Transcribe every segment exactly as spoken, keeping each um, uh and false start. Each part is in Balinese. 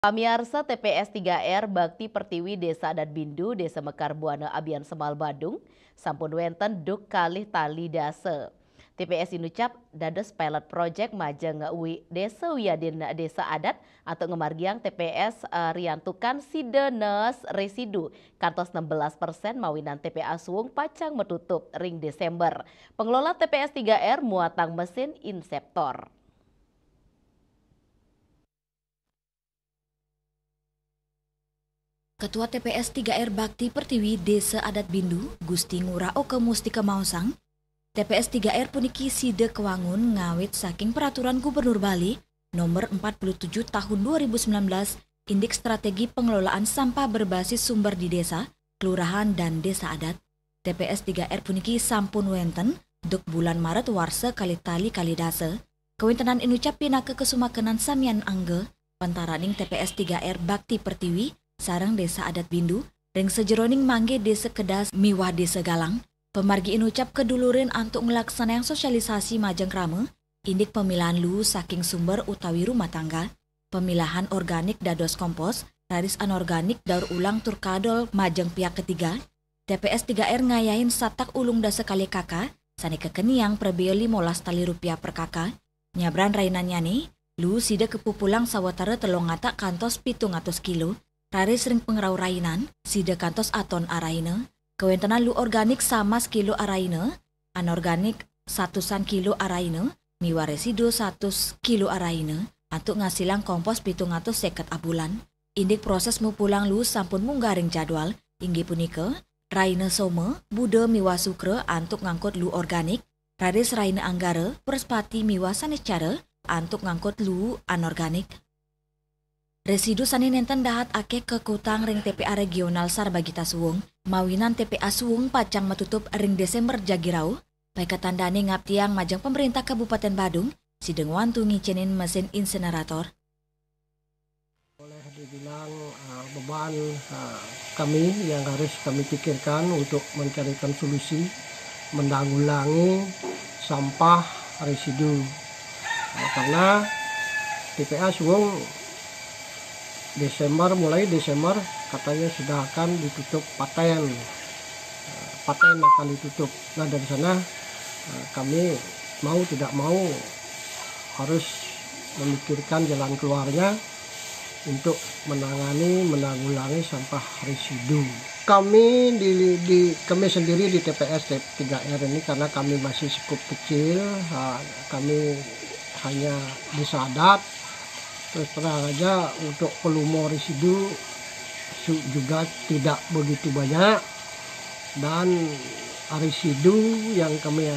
Pamiarsa, T P S tiga R Bakti Pertiwi Desa Adat Bindu, Desa Mekar Buana, Abian Semal, Badung, sampun wenten duk kalih tali dasa. T P S inucap dados pilot project majeng wi-, desa wiadin desa adat antuk ngamargiang T P S, eh, riantukan sida nees residu kantos enam belas persen mawinan T P A suwung pacang matutup ring Desember. Pengelola T P S tiga R muatang mesin Inceptor. Ketua T P S tiga R Bakti Pertiwi Desa Adat Bindu, Gusti Ngurah Oka Mustika maosang, T P S tiga R puniki sida kawangun ngawit saking Peraturan Gubernur Bali Nomor empat puluh tujuh Tahun dua ribu sembilan belas, indik strategi pengelolaan sampah berbasis sumber di desa, kelurahan, dan desa adat. T P S tiga R puniki sampun wenten duk bulan Maret warsa kalih tali kalih dasa. Kawéntenan inucap pinaka kasumakenan samian angga pantaraning T P S tiga R Bakti Pertiwi sareng Desa Adat Bindu ring sajeroning manggih Desa Kedas miwah Desa Galang. Pamargi inucap kadulurin antuk nglaksanayang sosialisasi majeng krama, indik pamilahan luu saking sumber utawi rumah tangga, pamilahan organik dados kompos, raris anorganik daur ulang tur kadol majeng pihak ketiga. T P S tiga R ngayahin satak ulung dasa kalih K K, sané kakeniang prabéa limolas tali rupiah per K K. Nyabran rainannyane, luu sida kapupulang sawatara telung atak kantos pitung atus kilo, raris ring pangrauh rainan, sida kantos aton araina, kawéntenan luu organik samas kilo araina, anorganik satusan kilo araina, miwah residu satus kilo araina, antuk ngasilang kompos pitung atus seket abulan. Indik proses mupulang luu sampun munggah ring jadwal, inggih punika, raina soma, buda miwah sukra antuk ngangkut luu organik, raris raina anggara, wrespati miwah saniscara antuk ngangkut luu anorganik. Residu sané nénten dahat akéh kakutang ring T P A Regional Sarbagita Suwung, mawinan T P A Suwung pacang matutup ring Desember jagi rauh, paiketan dané ngaptiang majeng Pemerintah Kabupaten Badung, sida ngwantu ngicénin mesin insinerator. Boleh dibilang, eh, beban, eh, kami yang harus kami pikirkan untuk mencarikan solusi menanggulangi sampah residu. Eh, karena T P A Suwung Desember, mulai Desember katanya sudah akan ditutup paten. Eh, paten akan ditutup. Nah, dari sana, eh, kami mau tidak mau harus memikirkan jalan keluarnya untuk menangani, menanggulangi sampah residu. Kami di, di, kami sendiri di T P S tiga R ini, karena kami masih cukup kecil, ha, kami hanya desa adat, terus terang aja, untuk volume residu su-, juga tidak begitu banyak, dan residu yang kami,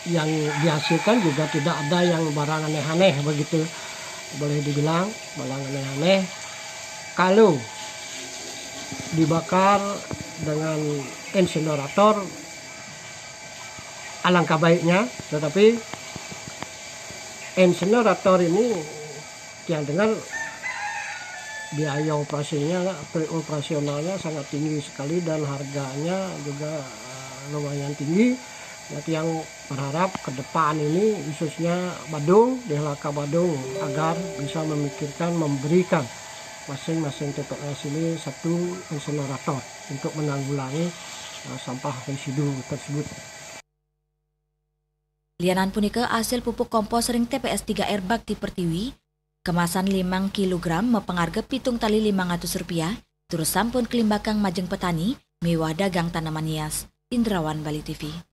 yang dihasilkan juga tidak ada yang barang aneh-aneh begitu, boleh dibilang barang aneh-aneh. Kalau dibakar dengan insinerator, alangkah baiknya, tetapi insinerator ini yang dengar biaya operasinya, operasionalnya sangat tinggi sekali dan harganya juga, eh, lumayan tinggi. Nah, yang berharap ke depan ini, khususnya Badung, D H L K Badung, agar bisa memikirkan memberikan masing-masing T P S ini satu insinerator untuk menanggulangi, eh, sampah residu tersebut. Lianan punika, asil pupuk kompos ring T P S tiga R Bakti Pertiwi, kemasan limang kilogram, mapangarga pitung tali limang atus rupiah, tur sampun kalimbakang majeng petani miwah dagang tanaman hias. Indrawan, Bali T V.